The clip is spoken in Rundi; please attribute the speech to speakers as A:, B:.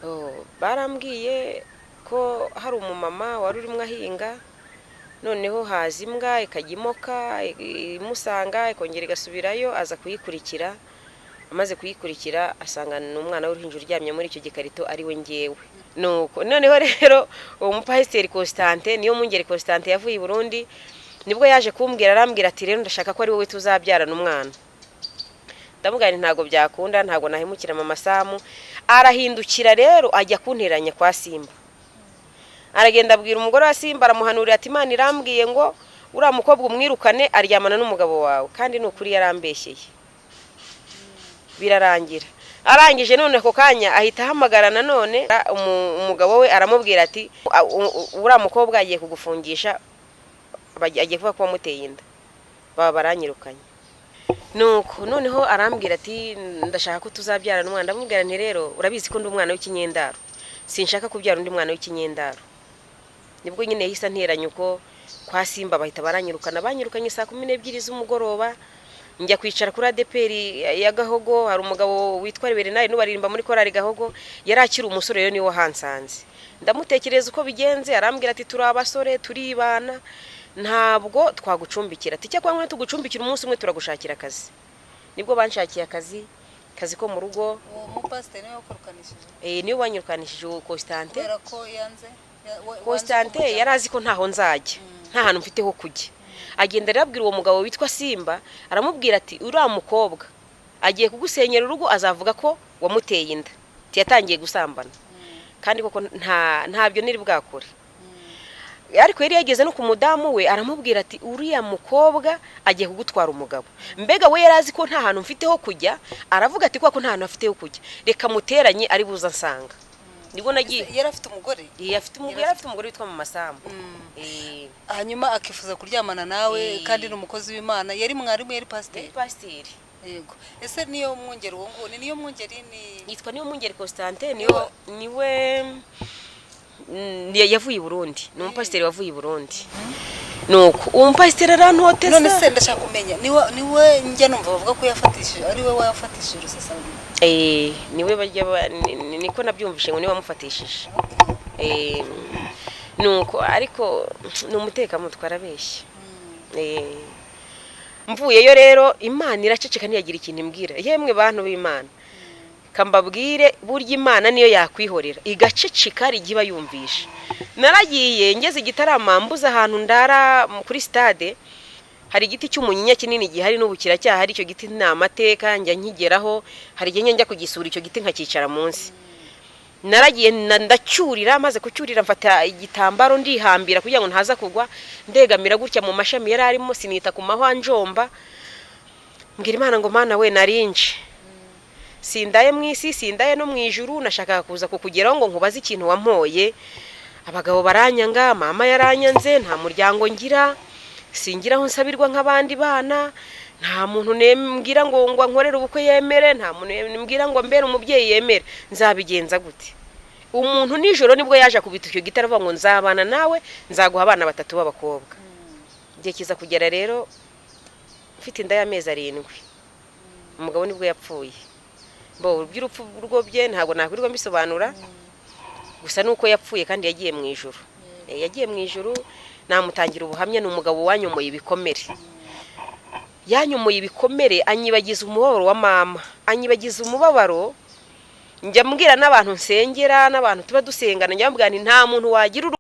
A: Oh, barambwiye ko hari umumama wari urimo ahinga, noneho haza imbwa ikajya imoka imusanga, ikongera igasubirayo. Aza kuyikurikira, amaze kuyikurikira asanga ni umwana w'uruhinja uryamye muri icyo gikarito, ari we ngewe. Nuko noneho rero uwo mupasiteri Constantin, niyo mwungeri Constantin, yavuye i Burundi, nibwo yaje kumbwira, arambwira ati: "Rero ndashaka ko ari wowe tuzabyarana umwana." Ndamubwira nti: "Ntabwo byakunda, ntabwo nahemukira mama Samu." Arahindukira rero ajya kunteranya kwa Simba, aragenda abwira umugore wa Simba, aramuhanurira ati: "Imana irambwiye ngo uriya mukobwa umwirukane, aryamana n'umugabo wawe." Kandi ni ukuri yarambeshyeye, birarangira. Arangije none ako kanya ahita ahamagara nanone umugabo we, aramubwira ati: "Uriya mukobwa agiye kugufungisha, agiye kuvuga ko wamuteye inda." Baba baranyirukanye. Nuko noneho arambwira ati: "Ndashaka ko tuzabyarana umwana." Ndamubwira nti: "Rero urabizi ko ndi umwana w'ikinyendaro, sinshaka kubyara undi mwana w'ikinyendaro." Nibwo nyine yahise anteranya uko kwa Simba, bahita baranyirukana. Banyirukanye saa 12 z'umugoroba, njya kwicara kuri ADEPR ya Gahogo. Hari umugabo witwa Bernard n'ubaririmba muri korali Gahogo, yari akiri umusore rero, niwe wahansanze. Ndamutekereza uko bigenze, arambwira ati: "Turi abasore, turibana, ntabwo twagucumbikira." Ati: "Cyakora ngo tugucumbikira umunsi umwe, turagushakira akazi." Nibwo banshakiye akazi, kazi ko mu rugo.
B: Uwo mupasiteri niwe wakurukanishije?
A: Eh, niwe wanyirukanishije, uwo Constantin.
B: Kubera ko yanze wanze
A: Constantin
B: kumujyana.
A: Yari azi ko ntaho nzajya, nta hantu mfite ho kujya. Agenda rero abwira uwo mugabo witwa Simba, aramubwira ati: "Uriya mukobwa agiye kugusenyera urugo, azavuga ko wamuteye inda." Ati: "Yatangiye gusambana." Kandi koko ntabyo niri bwakore, ariko yari yageze no ku mudamu we, aramubwira ati: "Uriya mukobwa agiye kugutwara umugabo." Mbega we yari azi ko nta hantu mfite ho kujya, aravuga ati: "Kubera ko nta hantu afite ho kujya, reka muteranye ari buze ansanga." Nibwo nagiye.
B: Ese yari afite umugore?
A: Afite umugore, yari afite umugore witwa Mama Samu.
B: Hanyuma akifuza kuryamana nawe? Kandi ni umukozi w'Imana, yari mwarimu, yari pasiteri?
A: Yari pasiteri.
B: Yego. Ese niyo mwungeri uwo nguwo ni niyo mwungeri, ni
A: Yitwa niyo mwungeri Constantin, niwe yavuye i Burundi, ni umupasiteri wavuye i Burundi. Nuko uwo mupasiteri arantoteza.
B: None se ndashaka kumenya, niwe njya numva bavuga ko yafatishije, ari we wafatishije Rusesabagina?
A: Eh, niwe bajya niko nabyumvishe ngo niwe wamufatishije. Nuko ariko ni umutekamutwe, arabeshya. Mvuyeyo rero Imana iraceceka, ntiyagira ikintu imbwira. Yemwe bantu b'Imana, kambabwire, burya Imana niyo yakwihorera igaceceka, hari igihe iba yumvisha. Naragiye ngeze Igitarama, mbuze ahantu ndara kuri stade. Hari igiti cy'umunyinya kinini gihari, n'ubu kiracyahari icyo giti, ni amateka, njya nkigeraho, hari igihe njya kugisura icyo giti, nkakicara munsi. Naragiye ndacyurira, maze kucyurira mfata igitambaro ndihambira kugira ngo ntaza kugwa, ndegamira gutya mu mashami yari arimo, sinita ku mahwa njomba, mbwira Imana ngo: "Mana we, narinje, sindaye mu isi, sindaye no mu ijuru, nashakaga kuza kukugeraho ngo nkubaze ikintu wampoye. Abagabo baranyanga, mama yaranyanze, nta muryango ngira, singira aho nsabirwa nk'abandi bana, nta muntu nembwira ngo ankorere ubukwe yemere, nta muntu mbwira ngo mbere umubyeyi yemere, nzabigenza gute?" Umuntu nijoro nibwo yaje akubita icyo giti, aravuga ngo: "Nzabana nawe, nzaguha abana batatu b'abakobwa." Igihe kiza kugera rero mfite inda y'amezi 7, umugabo nibwo yapfuye. Bo iby'urupfu rwo bye ntabwo nakwirirwa mbisobanura, gusa nuko yapfuye kandi yagiye mu ijuru. Yagiye mu ijuru, namutangira ubuhamya. Ni umugabo wanyomoye ibikomere, yanyomoye ibikomere, anyibagiza umubabaro wa mama, anyibagiza umubabaro. Njya mbwira n'abantu nsengera n'abantu tuba dusengana, njya mbwira nti: "Nta muntu wagira